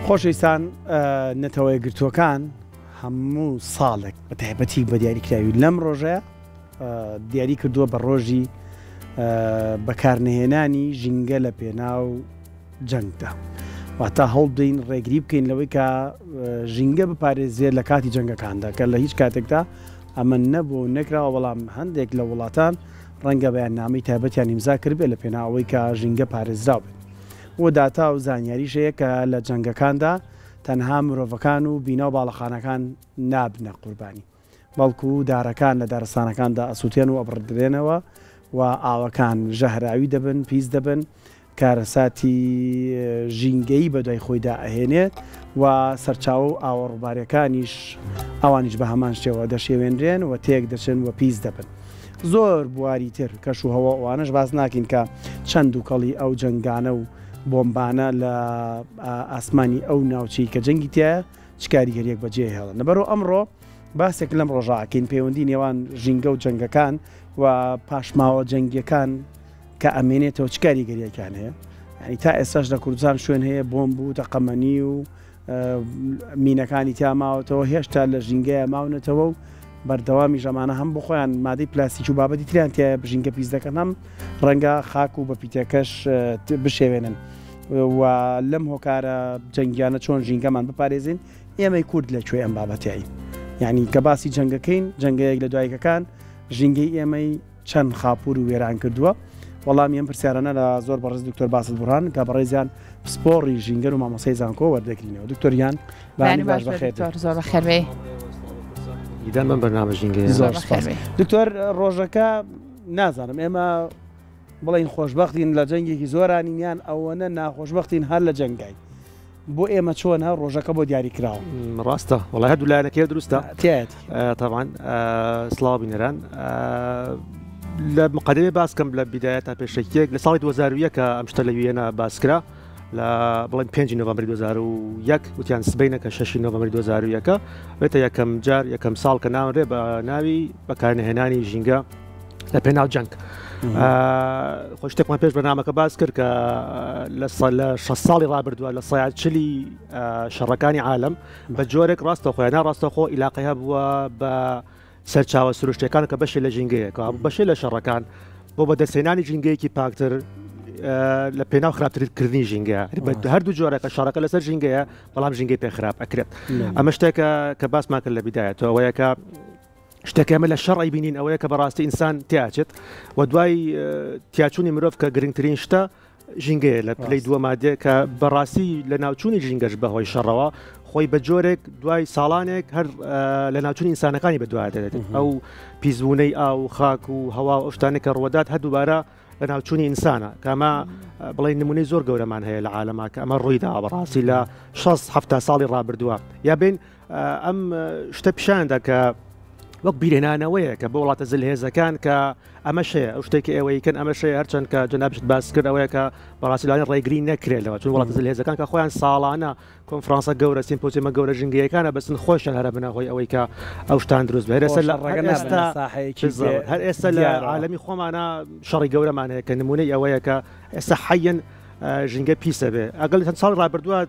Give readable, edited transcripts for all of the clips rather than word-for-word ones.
خۆشەویستان نەتەوە یەکگرتووەکان هەموو ساڵێک بە تایبەتی بە دیاریکراوی لەم ڕۆژەیە دیاری کردووە بە ڕۆژی بەکارنەهێنانی ژینگە لە پێناو جەنگدا واتە هەوڵبدەین ڕێگری بکەین لەوەی کە ژینگە بپارێزرێت لە کاتی جەنگەکاندا کە لە هیچ کاتێکدا ئەمە نەبوو و نەکراوە بەڵام هەندێک لە وڵاتان ڕەنگە بەیاننامەی تایبەتیان ئیمزا کردبێت لە پێناو ئەوەی کە ژینگە پارێزراو بێت و داتا و زانیاریش هەیە کە لە جەنگەکاندا تەنها مرۆڤەکان و بینا و باڵەخانەکان نابنە قوربانی. بەڵکو دارەکان لە دارستانەکاندا ئەسوتێن و ئەبڕدرێنەوە و ئاوەکان ژەهراوی دەبن، پیس دەبن، کارەساتی ژینگەیی بەدوای خۆیدا ئەهێنێت و سەرچاوە و ئاوە ڕووبارەکانیش ئەوانیش بە هەمان شێوە دەشێوێنرێن و تێک دەچن و پیس دەبن. زۆر بواری تر کەش و هەوا ئەوانەش باس ناکەین کە چەند دووکەڵی ئەو جەنگانە و بۆمبانە لە ئاسمانی ئەو ناوچەی کە جەنگی تیایە چ کاریگەریەک بەجێ هێڵن. لەبەرئەوە ئەمڕۆ باسێک لەم ڕۆژە ئەکەین پەیوەندی نێوان ژینگە و جەنگەکان و پاشماوە جەنگیەکان کە ئەمێنێتەوە چ کاریگەریەکان هەیە ینی تا ئێستاش لە کوردستان شوێن هەیە بۆمب و تەقەمەنی و مینەکانی تیا ماوەتەوە هێشتا لە ژینگەیە ماونەتەوە و بەردەوامی ژەمانە هەم بۆ خۆیان مادەی پلاستیک و بابەتی تریان تایە ژینگە پیس دەکەن هەم ڕەنگە خاک و بە پیتەکەش بشێوێنن و لەم هۆکارە جەنگیانە چۆن ژینگەمان بپارێزین ئێمەی کورد لە کوێ ئەم بابەتەین یعنی کە باسی جەنگەکەین جەنگەیەک لە دوایکەکان ژینگەی ئێمەی چەند خاپور و وێران کردووە وەڵامی ئەم پرسیارانە لە زۆر بەڕێز دکتۆر باسل بڕان کە بەڕێزیان پسپۆڕی ژینگەر و مامۆسای زانکۆ وەردەگرینەوە دکتۆر گیان بەیانی باش بەخێر زۆر بەخێربێی. دیدان بەم بەرنامە ژینگەیە. زۆر سپاس دکتۆر ڕۆژەکە نازانم ئێمە بڵێین خۆشبەختین لە جەنگێکی زۆرانین یان ئەوەنە ناخۆشبەختین هەر لە جەنگاین بۆ ئێمە چۆنە ڕۆژەکە بۆ دیاری کراوە؟ ڕاستە وڵی هەردوو لایەنەکەی دروستە تایەتی تاوان سڵاو بینەران لە مقدمێ باس کەم لە بیدایە تا پێشەکیەک لە ساڵی 2001 کە ئەم شتە لە ویەنا باس کرا لە بڵێن 5 نۆڤمبری 2001 وتیان سبینە کە 6 نۆڤمبری 2001 بێتە یەکەم جار یەکەم ساڵ کە ناونرێ بە ناوی بەکارنەهێنانی ژینگە لە پێناو جەنگ خۆ شتێکمان پێش بەنامەکە باس کرد کە لە لە 6 ساڵی ڕابردووە لە سەیاچلی شەڕەکانی عالم بە جۆرێک ڕاستەخۆ یان ڕاستەخۆ ئیلاقی هەبووە بە سەرچاوە سروشتەکان کە بەشێ لە ژینگەیە کە بەشێ لە شەڕەکان بۆ بەدەستهێنانی ژینگەیەکی پاکتر لە پێناو خراپترکردنی ژینگە هەردوو جۆرەکە شەڕەکە لەسەر ژینگەیە بەڵام ژینگەی پێ خراپ ئەکرێت ئەمە شتێکە کە باسمان کرد لە بیدایەتەوەیە کە شتێک ئێمە لە شەڕ ئەیبینین ئەوەیە کە بەڕاستی ئینسان تیاچێت و دوای تیاچوونی مرۆڤ کە گرنگترین شتە ژینگەیە لە پلەی دووە مادێ کە بەڕاستی لە ناوچوونی ژینگەش بەهۆی شەڕەوە خۆی بە جۆرێک دوای ساڵانێک هەر لە ناوچوونی ئینسانەکانی بە دوای دەێت ئەو پیسبوونەی ئاو و خاک و هەوا و شتانێک کە ڕوەدات هەر دووبارە لە ناوچوونی ئینسانە کەمە بڵێ نمونەی زۆر گەورەمان هەیە لە عالەما کە ئەمە ڕوویدا بەڕاستی لە 6 هەفتا ساڵی ڕابردووە یا بین ئەم شتە پیشاندا کە وەک بیرهێنانەوەیە کە بۆ وڵاتە زلهێزەکان کە ئەمەش هەیە ئەو شتێک ئێوەیکەن ئەمەش هەیە هەرچەند کە جەنابشت باس کرد ئەوەیە کە بەڕاستی لەوانەیە ڕێگری نەکرێت لەوە چون وڵاتە زلهێزەکان کە خۆیان ساڵانە کۆنفرانسە گەورە سیمپۆزیەمە گەورە ژینگەیەکانە بەسن خۆشیان هەرە بنە هۆی ئەوەی کە ئەو شتان دروست بێت هەر ئێستا لە ڕێگە ئێستا هەر ئێستا لە عالەمی خۆمانە شەڕی گەورەمان هەیە کە نمونەی ئەوەیە کە ئێستا حەیەن ژینگە پیسە بێ ئەگەر چەند ساڵ ڕابردووە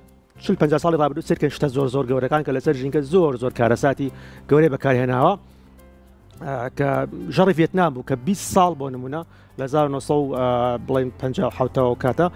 40 50 ساڵی ڕابردوو سەیرکەن شتە زۆر زۆر گەورەکان کە لەسەر ژینگە زۆر زۆر کارەساتی گەورەی بەکارهێناوە کە ژەڕی ڤێتنام بوو کە 20 ساڵ بۆ نمونە لە 1950ەوە کاتە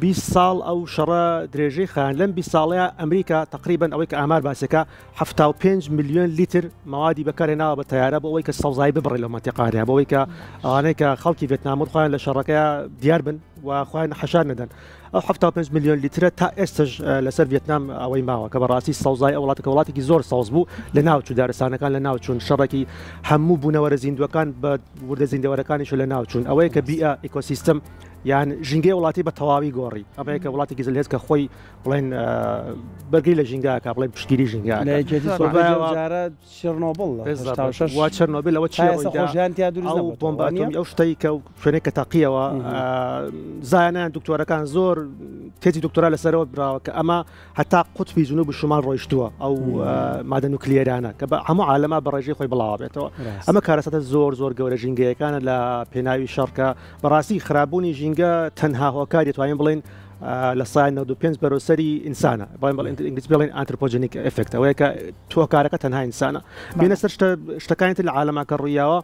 20 ساڵ ئەو شەڕە درێژەی خان لەم 20 ساڵەیە ئەمریکا تقریبان ئەوەی کە ئامار باسەکە 75 میلیۆن لیتر موادی بەکارهێناوە بە تیارە بۆ ئەوەی کە سەوزایی ببڕێ لە مەنتیقانە بۆ ئەوەی کە ئەوانەی کە خەڵکی ڤێتنام خۆیان لە شەڕەکە دیار بن و خۆیان حەشار نەدەن. ئەو 75 ملیۆن لیترە تا ئێستش لەسەر ڤێتنام ئەوەی ماوە کە بەڕاستی سەوزای ئەو وڵاتە کە وڵاتێکی زۆر سەوز بوو لە ناوچوو دارستانەکان لە ناوچوون شەڕێکی هەموو بوونەوەرە زیندووەکان بە وردە زیندەوەرەکانیش لە ناوچوون ئەوەیە کە بیئە ئیکۆسیستم یان ژینگەی وڵاتی بە تەواوی گۆڕی ئەمەیە کە وڵاتێکی زلهێز کە خۆی بڵێن بەرگری لە ژینگەکە بڵێن پشتگیری ژینگە لە یەکێتی سۆڤیەت چێرنۆبڵ لە 86 وا چەرنۆبیل ئەوە چییە ڕوویدا؟ خۆشیان تیا دروست ئەو بۆمبا ئەتۆمی ئەو شتەی کە شوێنێک کە تەقیەوە زانایان دکتۆرەکان زۆر تێزی دکتۆرا لەسەرەوە براوە کە ئەمە هەتا قوتبی جنوب شمال ڕۆیشتووە ئەو مادە نوکلیێرانە کە بە هەموو عالەما بە ڕێژەی خۆی بڵاوە بێتەوە ئەمە کارەساتە زۆر زۆر گەورە ژینگەیەکانە لە پێناوی شەڕکە بەڕاستی خراپبوونی ژینگە تەنها هۆکاری توانین بڵێین 95% بەرەو سەری ئینسانە بەڵێن بەڵێن ئینگلیزی بڵێن anthropogenic effect ئەوەیە کە تۆکارەکە تەنها ئینسانە بینە سەر شتەکانی تر لە عالەما کە ڕوویاوە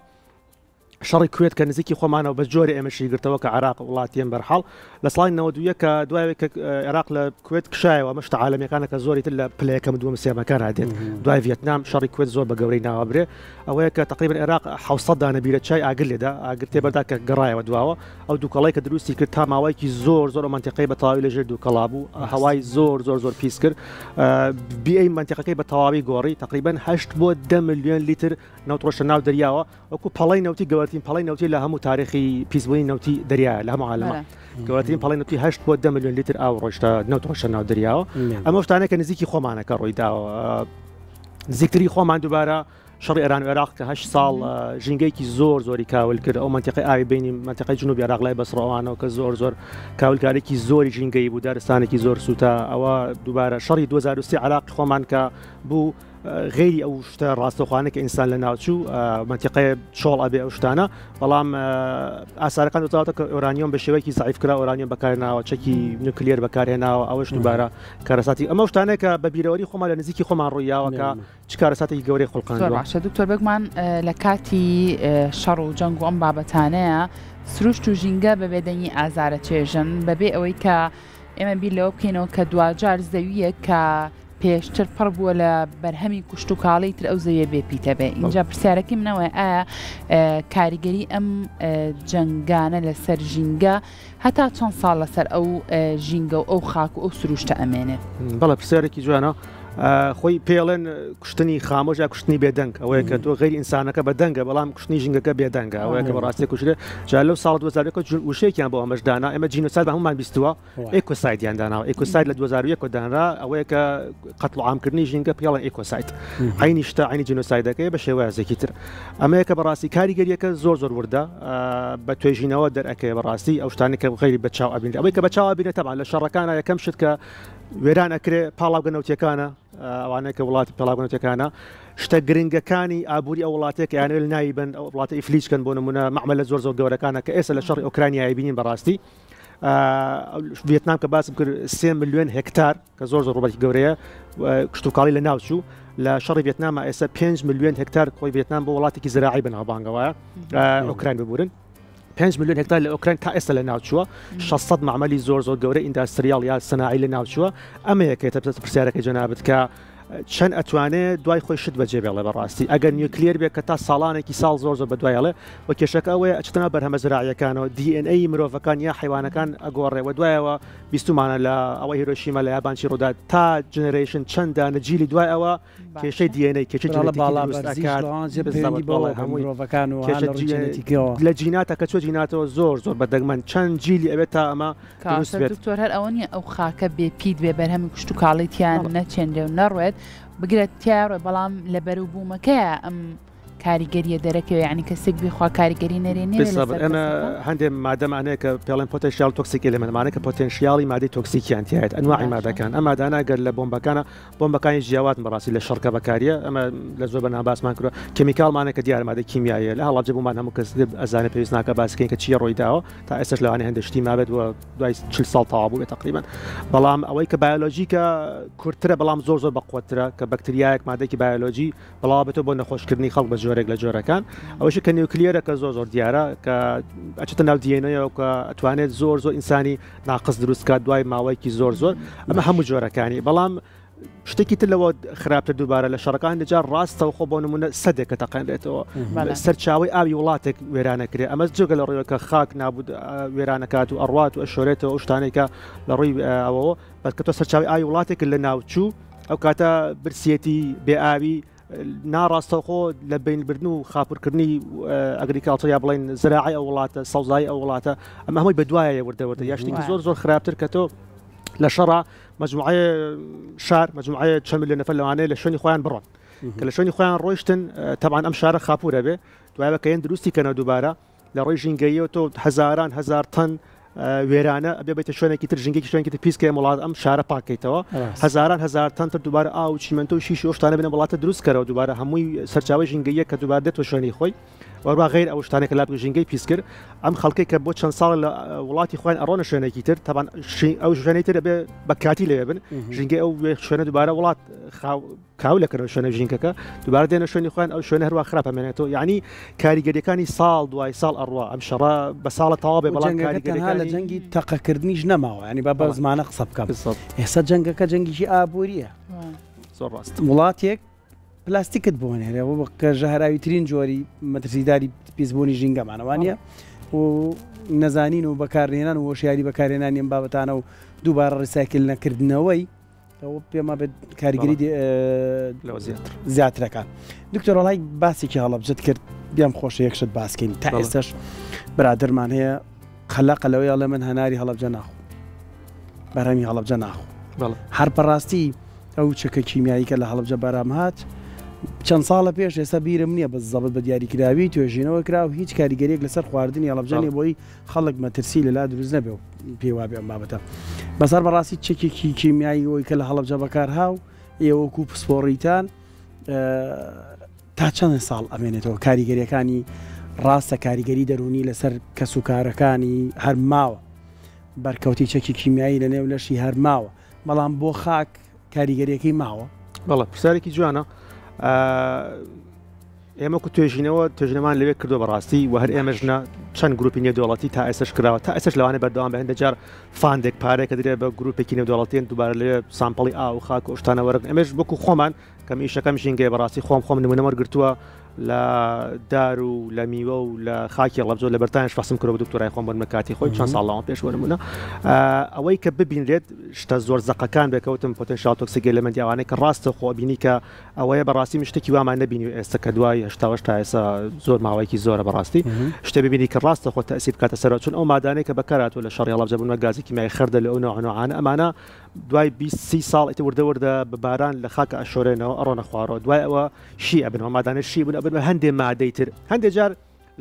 شەڕی کوێت کە نزیکی خۆمانەوە بە جۆری ئێمەشی گرتەوە کە عراق وڵاتیان بەرحاڵ لە ساڵی 91 کە دوای کە عێراق لە کوێت کشایەوە ئەمە شتە عالەمیەکانە کە زۆری تر لە پلە یەکەم دووەم سێمەکان هاتێت دوای ڤێتنام شەڕی کوێت زۆر بە گەورەی ناوەبرێ ئەوەیە کە تقریبا عێراق 600 دانە بیرە چای ئاگر لێدا ئاگر تێبەردا کە گەڕایەوە دواوە ئەو دووکەڵی کە دروستی کرد تا ماوەیەکی زۆر زۆر ئەو منتیقەی بە تەواوی لەژێر دووکەڵا بوو هەوای زۆر زۆر زۆر پیس کرد بیئەی منتیقەکەی بە تەواوی گۆڕی تقریبا 8 بۆ 10 ملیۆن لیتر نەوت ڕۆشتە ناو دەریاوە وەکو پەڵەی نەوتی گەورەترین پەڵەی نەوتی لە هەموو تاریخی پیسبوونی نەوتی دەریایە لە هەموو عالەمە گەورەترین پەڵەی نەوتی 8 بۆ 10 ملیۆن لیتر ئاو ڕۆشتە نەوت ڕۆشتە ناو دەریاوە ئەمە شتانێک کە نزیکی خۆمانە کە ڕووی داوە نزیکتری خۆمان دووبارە شەڕی ئێران و عێراق کە هەشت ساڵ ژینگەیەکی زۆر زۆری کاول کرد ئەو منتیقی ئاوی بینی منتیقی جنوبی عێراق لای بەسڕەوانەوە کە زۆر زۆر کاولکارێکی زۆری ژینگەی بوو دارستانێکی زۆر سووتا ئەوە دووبارە شەڕی 2023 عراق خۆمان کە بوو غەیری ئەو شتە ڕاستەوخوانە کە ئینسان لە ناوچوو مەنتیقەیە چۆڵ ئەبێ ئەو شتانە بەڵام ئاسارەکان دۆزراوەتە کە ئۆرانیۆم بە شێوەیەکی زعیف کرا ئۆرانیۆم بەکارناوە چەکی نوکلێر بەکارهێناوە ئەوەش دووبارە کارەساتی ئەمە شتانێک کە بە بیرەوەری خۆمان لە نزیکی خۆمان ڕوویاوە کە چ کارەساتێکی گەورەی خوڵقاندووە. زۆر باشە دکتۆر بێگومان لە کاتی شەڕ و جەنگ و ئەم بابەتانەیە سروشت و ژینگە بە بێدەنگی ئازارە چێژن بەبێ ئەوەی کە ئێمە بیر لەوە بکەینەوە کە دواجار زەوییەک کە پێشتر پڕ بووە لە بەرهەمی کوشتتوکاڵی تر ئەو زەویە بێ پیتە بێ اینجا پرسیارەکەی منەوەی ئایا کاریگەری ئەم جەنگانە لەسەر ژینگە هەتا چەند ساڵ لەسەر ئەو ژینگە و ئەو خاک و ئەو سروشتە ئەمێنێت؟ بەڵێ پرسیارێکی جوانە خۆی پێڵێن کوشتنی خامۆش یا کوشتنی بێدەنگ ئەوەیە کە تۆ غەیری ئینسانەکە بە دەنگە بەڵام کوشتنی ژینگەکە بێدەنگە ئەوەیە کە بەڕاستی کوژرێ جا لەو ساڵ 2001 وشەیەکیان بۆ ئەمەش دانا ئێمە genocide بە هەمومان بیستووە ecocide یان داناوە ecocide لە 2001 دانرا ئەوەیە کە قەتڵ عامکردنی ژینگە پێڵێن ecocide عینی شتە عینی genocide ەکەی بە شێوازێکی تر ئەمەیە کە بەڕاستی کاریگەریەکە زۆر زۆر وردە بە توێژینەوە دەرەکەی بەڕاستی ئەو شتانی کە غەیری بە چاو ئەبینرێ ئەوەی کە بە چاو ئەبینێ تەبعەن لە شەڕەکانە یەکەم شت کە وێران ئەکرێ پاڵاوگە نەوتیەکانە ئەوانەیە کە وڵاتی پێڵاوگە نەوتیەکانە شتە گرنگەکانی ئابووری ئەو وڵاتێک کە یانەوێت ناوی بن ئەو وڵاتە ئیفلیج کەن بۆ نمونە مەعمەلە زۆر زۆر گەورەکانە کە ئێستا لە شەڕی ئۆکرانیای بینین بەڕاستی ڤێتنام کە باسم کرد سێ ملیۆن هێکتار کە زۆر زۆر ڕووبەرێکی گەورەیە کشتتوکاڵی لە ناوچوو لە شەڕی ڤێتنامە ئێستا 5 ملیۆن هێکتار خۆی ڤێتنام بۆ وڵاتێکی زراعی بەناوبانگەوە ئۆکراین ببورن 5 ملیۆن هێکتار لە ئۆکراین تا ئێستا لە ناوچووە 600 معمەلی زۆر زۆر گەورە industrial یا سەناعی لە ناوچووە ئەمە یەکێتە پرسیارەکەی جەنابت کە چەند ئەتوانێ دوای خۆی شت بەجێ بێڵێ بەڕاستی ئەگەر نیوکلێر بێ کە تا ساڵانێکی ساڵ زۆر زۆر بەدوای ئەڵێ و کێشەکە ئەوەیە ئەچێتە ناو بەرهەمە زراعیەکانەوە DNA مرۆڤەکان یا حیوانەکان ئەگۆڕێ و دوایەوە بیستومانە لە ئەوە هیرۆشیما لە یابان چی ڕوودا تا generation چەند دانە جیلی دوای ئەوە کێشەی DNA کێشەی جێنێتیکی دروست ئەکات بالضبط بەڵێ هەمووی مرۆڤەکان و کێشە لە جیناتە کە چۆ جیناتەوە زۆر زۆر بە دەگمەن چەند جیلی ئەوێت تا ئەمە دروست بێت دکتۆر هەر ئەوە نییە ئەو خاکە بێ پیت بێ بەرهەمی کشتوکاڵی تیان نەچێنرێ و نەڕوێت بگرە تیاڕێ بەڵام لە بەروبوومەکەیە ئەم کاریگەریە دەرەکەوێ یانی کەسێک بیخوا کاریگەری نەرێنی بالضبط ئێمە هەندێک مادەمان هەیە کە پێڵێن potential toxic element مانە کە potential ی مادەی تۆکسیکیان تیایەت ئەنواعی مادەکان ئەم مادانە گەر لە بۆمبەکانە بۆمبەکانی جیاوازن بەڕاستی لە شەڕکە بەکاریە ئەمە لە زۆر بەنام باسمان کردوە کێمیکاڵمانە کە دیارە مادەی کیمیاییە لە هەڵەبجە بوومان هەموو کەس ئەزانێت پێویست ناکە باسکەین کە چیە ڕۆی داوە تا ئێستاش لەوانەیە هەندێک شتی مابێت و دوای 40 ساڵ تەواو بوو تقریبا بەڵام ئەوەی کە بایۆلۆژیکە کورتترە بەڵام زۆر زۆر بەقوەترە کە بەکتریایەک مادەێکی بایۆلۆژی بڵاوبێتەوە بۆ نەخۆشکردنی خەڵک بە جۆرێک لە جۆرەکان ئەوەشی کە نیوکلیەرە کە زۆر زۆر دیارە کە ئەچێتە ناو DNA یەوە کە ئەتوانێت زۆر زۆر ئینسانی ناقص دروست کات دوای ماوەیەکی زۆر زۆر ئەمە هەموو جۆرەکانی بەڵام شتێکی تر لەوە خراپتر دووبارە لە شەڕەکان دەجار ڕاستەوە خۆ بۆ نمونە سەدێک کە تەقێنرێتەوە سەرچاوی ئاوی وڵاتێک وێرانەکرێ ئەمە جگە لە ڕێوە کە خاک نابود وێرانەکات و ئەڕوات و ئەشۆرێتەوە ئەو شتانێکە لە ڕووی ئەوەوە بەس کە تۆ سەرچاوی ئاوی وڵاتێک لە ناوچوو ئەو کاتە برسیەتی بێ ئاوی ناڕاستەوخۆ لە بینبردن و خاپورکردنی agriculture یا بڵین زراعی ئەو وڵاتە سەوزایی ئەو وڵاتە ئەمە هەمووی بەدوایە وردە وردە یا شتێکی زۆر زۆر خراپتر کە تۆ لە شەڕا مجموعەیە شار مجموعەیە چەند ملیۆن نەفەر لەوانەیە لە شوێنی خۆیان بڕۆن کە لە شوێنی خۆیان ڕۆیشتن تەبعەن ئەم شارە خاپورە بێ دوایە کە یەن دروستی کەنەوە دووبارە لە ڕووی ژینگەییەوە تۆ هەزاران هەزار تەن وێرانە ئەبێ بێتە شوێنێکی تر ژینگەیەکی شوێنێکی تر پیس کەی ئەم وڵات ئەم شارە پاک کەیتەوە هەزاران هەزار تەن تر دووبارە ئاو و چیمەنتۆ و شیش و ئەو شتانە بێنە وڵاتە دروست کەرەوە دووبارە هەمووی سەرچاوەی ژینگەییە کە دووبارە دێتەوە شوێنی خۆی. وەروا غیر ئەو شتانێک کە لاب ژینگەی پیس کرد ئەم خەڵکێک کە بۆ چەند ساڵ لە وڵاتی خۆیان ئەڕۆنە شوێنێکی تر تەبان ئەو شوێنەی تر بێ بە کاتی لێ بن ژینگەی ئەو شوێنە دووبارە وڵات کاو لەکەنەوە شوێنە ژینگەکە دووبارە دێنە شوێنی خۆیان ئەو شوێنە هەروە خراپە مێنێتەوە یعنی کاریگەریەکانی ساڵ دوای ساڵ ئەڕوا ئەم شەڕە بە ساڵە تەواو بێ بەڵام کاریگەریەکانی لە جەنگی تەقەکردنیش نەماوە ینی با بە زمانە قسە بکەم ئێستا جەنگەکە جەنگیی ئابووریە زۆر ڕاست وڵاتێک پلاستیکت بۆ نێرێ کە ژەهراویترین جۆری مەترسیداری پیسبوونی ژینگەمانە وانە و نەزانین و بەکارهێنان و هۆشیاری بەکارهێنانی ئەم بابەتانە و دووبارە ڕیسایکل نەکردنەوەی ئەوە پێما بێت کاریگەری لەوە زیاتر زیاترەکان دکتۆر وڵی باسێکی هەڵەبجەت کرد پێم خۆشە یەک شت باسکەین تا ئێستاش برادەرمان هەیە قەلەقە لەوەی ئەڵێ من هەناری هەڵەبجە ناخۆم بەرهەمی هەڵەبجە ناخۆم هەر بەڕاستی ئەو چەکە کیمیایی کە لە هەڵەبجە بەرام هات چەند ساڵە پێش ئێستا بیرم نییە بە زەبت بە دیاریکراوی توێژینەوە کرا و هیچ کاریگەریەک لەسەر خواردنی هەڵەبجە نیە بۆی خەڵک مەترسی لەلا دروست نەبێ و پێی وابێ ئەم بابەتە بەسەر بەڕاستی چەکێکی کیمیایی ئەوی کە لە هەڵەبجە بەکارهاو ئێوە وەکو پسپۆڕیتان تا چەند ساڵ ئەمێنێتەوە کاریگەریەکانی ڕاستە کاریگەری دەروونی لەسەر کەس و کارەکانی هەر ماوە بەرکەوتی چەکی کیمیایی لە نێو لەشی هەر ماوە بەڵام بۆ خاک کاریگەریەکەی ماوە؟ بەڵێ پرسیارێکی جوانە. ئێمە کو توێژینەوە توێژینەمان لەوێ کردو بەڕاستی و هەر ئێمەش نا چەند گروپی نێودەوڵەتی تا ئێستاش کراوە تا ئێستاش لەوانەیە بەردەوام بە هەندێک جار fund ێک پارەیەکە درێ بە گروپێکی نێودەوڵەتیان دووبارە لەوێ sample ی ئاو و خاک و شتانە وەرەگرن ئێمەش وەکو خۆمان کەم ئیشەکەم ژینگەیە بەڕاستی خۆم خۆم نمونە وەرگرتووە لە دار و لە میوە و لە خاکی ڕەبزۆ لە بەرتانیش فەحسم کردووە دکتۆرای خۆم بۆ کاتی خۆی چەند ساڵ لەوان پێش بۆ نمونە ئەوەی کە ببینرێت شتە زۆر زەقەکان بێکەوتم potential toxic element ئەوانەی کە ڕاستە خۆ بینی کە ئەوەیە بەڕاستی من شتێکی وامان نەبینی ئێستا کە دوای هەشتاوەش تا ئێستا زۆر ماوەیەکی زۆرە بەڕاستی شتێ ببینی کە ڕاستە خۆ تەئسیر بکاتە سەرەوە چون ئەو مادانەی کە بەکارهاتووە لە شەڕی هەڵەبجە بوون گازی کیمیایی خەردەل و ئەو نەوع نەوعانە ئەمانە دوای 20 30 ساڵ ئیتر وردە وردە بە باران لە خاکە ئەشۆرێنەوە ئەڕۆنە خوارەوە دوای ئەوە شی ئەبن ئەو مادانە شی بوون ئەبن بە هەندێ مادەی تر هەندێ جار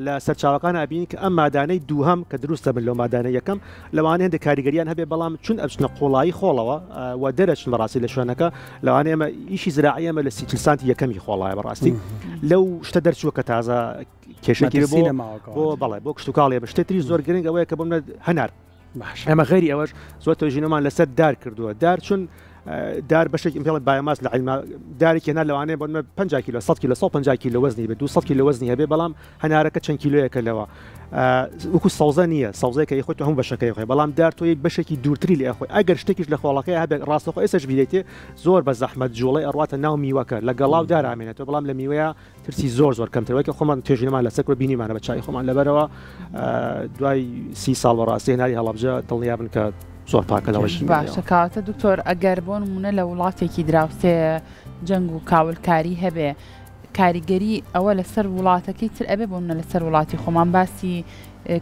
لە سەرچاوەکان ئەبینین کە ئەم مادانەی دووهەم کە دروست دەبن لەو مادانە یەکەم لەوانەیە هەندێک کاریگەریان هەبێ بەڵام چون ئەچنە قوڵایی خۆڵەوە و دەرەچن بەڕاستی لە شوێنەکە لەوانەیە ئێمە ئیشی زراعی ئێمە لە 30 سانتی یەکەمی خۆڵایە بەڕاستی لەو شتە دەرچووە کە تازە کێشەکی بۆ بۆ بەڵێ بۆ کشتتوکاڵی بە شتێتری زۆر گرنگ ئەوەیە کە بۆ منە هەنار ئێمە غەیری ئەوەش زۆر توێژینەوەمان لەسەر دار کردووە دار چون دار بەشێک پێڵ biomass لە عیلما دارێکی هەنار لەوانەیە بۆ 50 کیلۆ 100 کیلۆ 150 کیلۆ وەزنی بێت 200 کیلۆ وەزنی هەبێ بەڵام هەنارەکە چەند کیلۆیەکە لەوە وەکو سەوزە نییە سەوزەیەکە ی خۆی تۆ هەموو بەشەکەی خۆی بەڵام دار تۆی بەشێکی دوورتری لێ خۆی ئەگەر شتێکیش لە خۆڵەکەی هەبێت ڕاستەخۆ ئێسش بیرێتێ زۆر بە زەحمەت جوڵەی ئەڕواتە ناو میوەکە لە گەڵاو دار ئامێنێتەوە بەڵام لە میوەیە ترسی زۆر زۆر کەمتر وەکە خۆمان توێژینەمان لەسەر کرد بینیمانە بە چای خۆمان لەبەرەوە دوای سی ساڵ بەڕاستی هەناری هەڵەبجە دڵنیا بن کە زۆر پاکە لە ڕۆژی باشە کەواتە دکتۆر ئەگەر بۆ نمونە لە وڵاتێکی دراوسێ جەنگ و کاولکاری هەبێ کاریگەری ئەوە لەسەر وڵاتەکەی تر ئەبێ بۆ منە لەسەر وڵاتی خۆمان باسی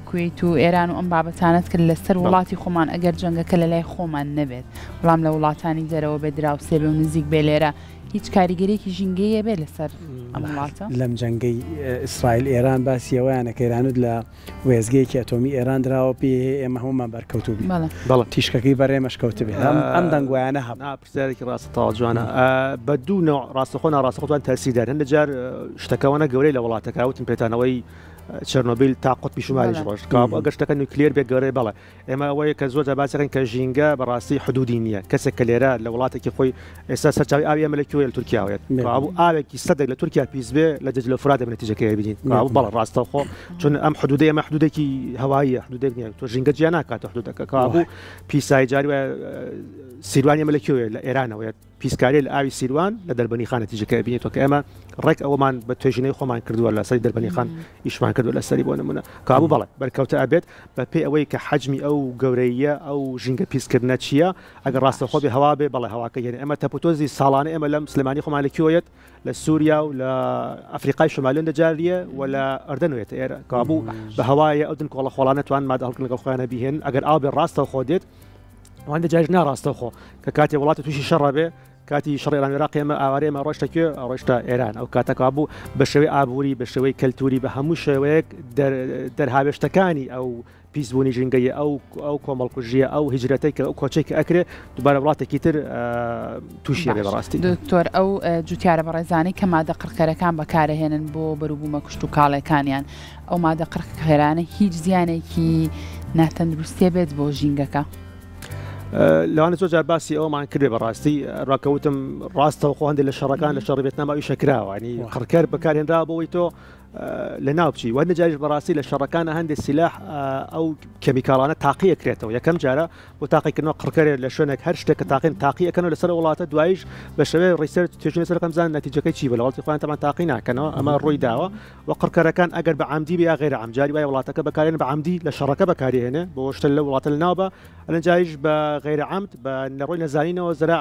کویت و ئێران و ئەم بابەتانەت کرد لەسەر وڵاتی خۆمان ئەگەر جەنگەکە لە لای خۆمان نەبێت بەڵام لە وڵاتانی دەرەوە بێ دراوسێ بێ و نزیک بێ لێرە هیچ کاریگەریەکی ژینگەیی ئەبێ لەسەر ئەم وڵاتە؟ لەم جەنگەی ئیسرائیل ئێران باسی ئەوەیانە کە ئێرانت لە وێستگەیەکی ئەتۆمی ئێران دراوە پێی هەیە ئێمە هەموومان بەرکەوتوو بین. بەڵێ. تیشکەکەی بەر ئێمەش کەوتبێ. ئەم دەنگۆیانە هەبوو. نا پرسیارێکی ڕاستە تەواو جوانە. بە دوو نەوع ڕاستەخۆ ناڕاستەخۆ توان تەئسیر دار. هەندێک جار شتەکە وەنە گەورەی لە وڵاتەکە وتم پێتانەوەی چێرنۆبیل تا قوتبی شمالیش ڕۆشت. کەوابوو ئەگەر شتەکە نوکلێر بێ گەورەیە بەڵێ. ئێمە ئەوەیە کە زۆر جار باسی دەکەین کە ژینگە بەڕاستی حدودی نییە کەسێک کە لێرە لە وڵاتێکی خۆی ئێستا سەرچاوی ئاوی ئێمە لە کوێیە لە تورکیاوەیە کەوابوو ئاوێکی سەدێک لە تورکیا پیس بێ لە دجلە و فرات دەبێ نەتیجەکەی ببینین کەوابوو بەڵێ ڕاستەوخۆ چون ئەم حدودەی ئێمە حدودێکی هەواییە حدودێک نییە تۆ ژینگە جیا ناکاتەوە حدودەکە کەوابوو پیسایی جاری وایە سیروانی ئێمە لە کوێیە لە ئێرانەوەیە پیسکاریە لە ئاوی سیروان لە دەربەنیخان نەتیجەکە ئەبینێتەوە کە ئێمە ڕێک ئەوەمان بە توێژینەوەی خۆمان کردووە لە سەری دەربەنیخان ئیشمان کردووە لە سەری بۆ نمونە کابوو بەڵێ بەرکەوتە ئەبێت بە پێی ئەوەی کە حەجمی ئەو گەورەییە ئەو ژینگە پیسکردنە چییە ئەگەر ڕاستەوخۆ بێ هەوا بێ بەڵێ هەواکە یعنی ئێمە تەپوتۆزی ساڵانە ئێمە لەم سلێمانی خۆمان لە کوێیەت لە سووریا و لە ئەفریقای شمالێن دەجاریە و لە ئەردەن وێتە ئێرە کابوو بە هەوایە ئەو دنکۆڵە خۆڵانە توان مادە هەڵکن لەگەڵ خۆیانە بیهێن ئەگەر ئاو بێ ڕاستەوخۆ دێت وان دەجاش ناڕاستەوخۆ کە کاتێ وڵاتە تووشی شەڕە بێ کاتی شەڕی ئێران عێراق ئێمە ئاوارەی ئێمە ڕۆشتە کوێ ڕۆشتە ئێران ئەو کاتەکە بوو بە شێوەی ئابووری بە شێوەی کەلتوری بە هەموو شێوەیەک دەرهاوێشتەکانی ئەو پیسبوونی ژینگەیی ئەو ئەو کۆمەڵکوژییە ئەو هیجرەتەی کە ئەو کۆچەی کە ئەکرێ دووبارە وڵاتێکی تر تووشی ئەبێ باش بەڕاستی. دکتۆر ئەو جوتیارە بەڕێزانەی کە مادە قڕکەرەکان بەکارەهێنن بۆ بەروبوومە کشتوکاڵێکانیان ئەو مادە قڕکەرانە هیچ زیانێکی ناتەندروستیە بێت بۆ ژینگەکە؟ لەوانە زۆر جار باسی ئەومان کردێ بەڕاستی ڕاکەوتم ڕاستەوخۆ هەندێک لە شەڕەکان لە شەڕی ڤێتنام ئەویشە کراوە ینی قڕکەر بەکارهێنرا بۆ ئەوەی تۆ لەناو بچی وە جاریش بەڕاستی لە شەڕەکانە هەندێک سیلاح ئەو کەمیکاڵانە تاقی ئەکرێتەوە یەکەم جارە بۆ تاقیکردنەوە قڕکەرێ لە شوێنێک هەر شتێک کە تاقین تاقی ئەکەنەوە لەسەر وڵاتە دوایش بە شێوەی research توێژینەوە لەسەر ئەکەن بزانن نەتیجەکەی چی بوو لە وڵاتی خۆیان تەبعەن تاقی ناکەنەوە ئەمە ڕووی داوە و قڕکەرەکان ئەگەر بە عەمدی بێ یا غەیرە عەمد جاری وایە وڵاتەکە بەکارێن بە عەمدی لە شەڕەکە بەکاری هێنێ بۆ شتە لە وڵاتە لەناو بە ئەلەن جاریش بە غەیرە عەمد بە لە ڕووی نەزانینەوە زەرا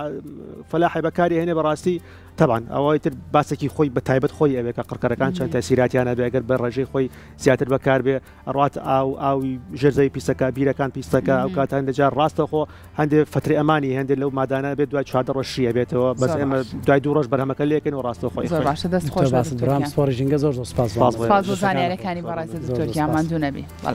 فەلاحی بەکاری هێنێ بەڕاستی تەبعەن ئەوەی تر باسێکی خۆی بە تایبەت خۆی ئەوێ کە قڕکەرەکان چەند تەسیراتیان هەبێ ئەگەر بە ڕێژەی خۆی زیاتر بەکار بێ ئەڕات ئاو ئاوی ژێر زەوی پیسەکە بیرەکان پیسەکە ئەو کات هەندێک جار ڕاستەخۆ هەندێک فترەی ئەمانی هەندێک لەو مادانە بێت دوای 14 ڕۆژ شی ئەبێتەوە بەس زۆر ئێمە باش. دوای دوو ڕۆژ بەرهەمەکە لێکەین و ڕاستەخۆی زۆر خۆین. باشە دەست دکتۆر خۆش بێت باسط دکتۆر برام گیان. پسپۆڕی ژینگە زۆر زۆر سپاس بۆ سپاس بۆ سپاس بۆ ئامادەبوونت. زانیاریەکانی بەڕێزت زۆر دکتۆر زۆر گیان سپاس. ماندوو نەبی. بەڵێ.